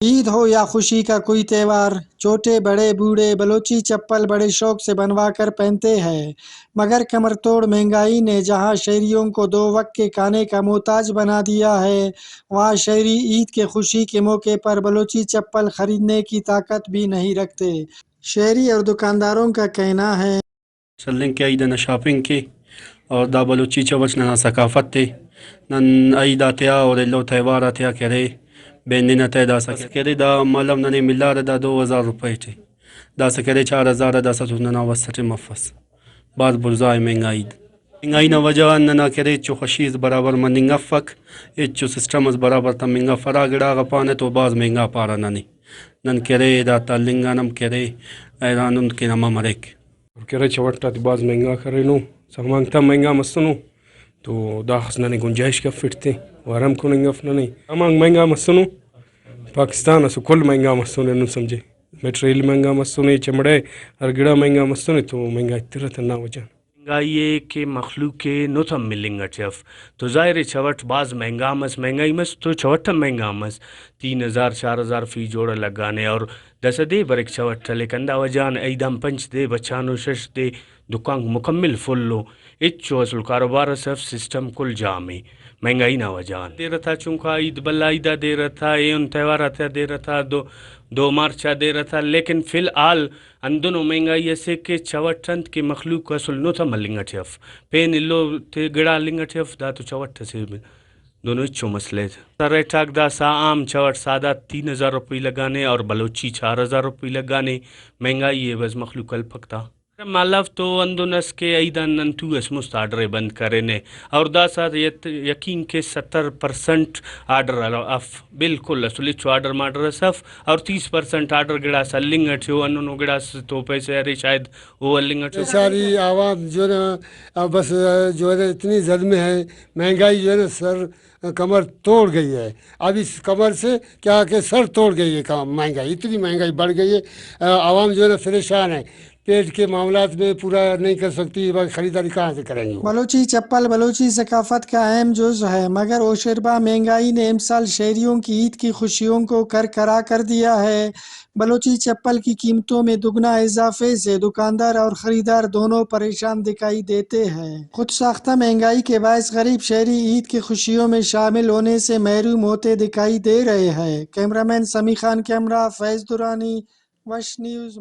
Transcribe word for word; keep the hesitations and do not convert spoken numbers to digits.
عید ہو یا خوشی کا کوئی تہوار، چھوٹے بڑے بوڑھے بلوچی چپل بڑے شوق سے بنوا کر پہنتے ہیں، مگر کمر توڑ مہنگائی نے جہاں شہریوں کو دو وقت کے کھانے کا محتاج بنا دیا ہے، وہاں شہری عید کے خوشی کے موقع پر بلوچی چپل خریدنے کی طاقت بھی نہیں رکھتے۔ شہری اور دکانداروں کا کہنا ہے۔ چلینگ کہ عید ئنا شاپنگ کے، اور دا بلوچی چوٹ ننا ثقافت ءِ۔ نن عید آتیا اور ایلو تہوار آتیا کہ ارے بیننہ تہ داسہ کہ ارے دا مالو ننے ملارہ دا دو ہزار روپے ٹی، داسہ کہ ارے چار ہزار آ، داسہ تو ننا وس ٹی مفس۔ بھاز بڑزا ءِ مہنگائی۔ مہنگائی نا وجہ غان ننا کہ ارے ہچو خوشی اس برابر مننگ افک، ہچو سسٹم اس برابر تمنگ اف۔ ہرا گڑا غا پانہ تو بھاز مہنگا پارہ ننے۔ نن کہ ارے دا تالنگ آن ہم کہ ارے حیران ان کہ نما مریک۔ اور کہ ارے چوٹ آتے بھاز مہنگا کرینو، سامانک تا مہنگا مسنو، تو داخس ننے گنجائش کفٹ تے، و ارم کننگ اف ننے۔ سامانک مہنگا مسنو، پاکستان اسو کل مہنگا مسنے، ہندن سمجھے، میٹریل مہنگا مسنے، چمڑے ہر گڑا مہنگا مسنے، تو مہنگائی ترہ تنا وجہ۔ مہنگائی ءِ کہ مخلوق ءِ نت ہم ملنگ اٹی اف، تو ظاہر ءِ چوٹ بھاز مہنگا مس، مہنگائی مس تو چوٹ ہم مہنگا مس، تین ہزار چار ہزار فی جوڑہ لگانے، اور داسہ دے بریک چوٹ ہلیک، ہندا وجہ غان عید آن پنچ دے بچانو، شش دے دکانک مکمل فل ءُ، ہچو اصل کاروبار اس اف، سسٹم کل جام ءِ مہنگائی نا وجہ غان۔ دیر تا چنکا عید بھلا عید آ دیر تا، ایہن تہوار آتیا دیر تا، دو دو مارچ آ دیر تا، لیکن فی الحال ہندنو مہنگائی اسے کہ چوٹ انت کہ مخلوق اصل نت ہم ہلنگ اٹی اف، پین ایلو تے گڑا ہلنگ اٹی اف، دا تو چوٹ اسے دنو ہچو مسئلہ ءِ۔ ریٹ آک داسہ عام چوٹ سادہ تین ہزار روپئی لگانے اور بلوچی چار ہزار روپئی لگانے، مہنگائی ءِ بس مخلوق ہلپک تا۔ مالو تو ہندن اس کہ عید آن نن تو اس مست آرڈر ءِ بند کرینے اور داسہ یت-، یقین کے ستر پرسنٹ آرڈر اف، بالکل اسل ہچو آرڈر مارڈر اس اف اور تیس پرسنٹ آرڈر گڑاس ہلنگ اٹی ءُ، ہندنو گڑاس تو پیسہ ارے شاید او ہلنگ اٹی ءُ۔ بیچاری عوام جو ہے نا، اب بس جو ہے نا، اتنی زد میں ہے، مہنگائی جو ہے نا سر کمر توڑ گئی ہے۔ اب اس کمر سے کیا کہ سر توڑ گئی ہے کام، مہنگائی، اتنی مہنگائی بڑھ گئی ہے، عوام جو ہے نا پریشان ہے، پیٹ کے معاملات میں پورا نہیں کر سکتی، خریداری کہاں سے کریں گے؟ بلوچی چپل بلوچی ثقافت کا اہم جزو ہے، مگر ہوشربا مہنگائی نے امسال شہریوں کی عید کی خوشیوں کو کرکرا کر دیا ہے۔ بلوچی چپل کی قیمتوں میں دگنا اضافے سے دکاندار اور خریدار دونوں پریشان دکھائی دیتے ہیں۔ خود ساختہ مہنگائی کے باعث غریب شہری عید کی خوشیوں میں شامل ہونے سے محروم ہوتے دکھائی دے رہے ہیں۔ کیمرہ مین سمیع خان کے ہمراہ فیض درانی، وش نیوز۔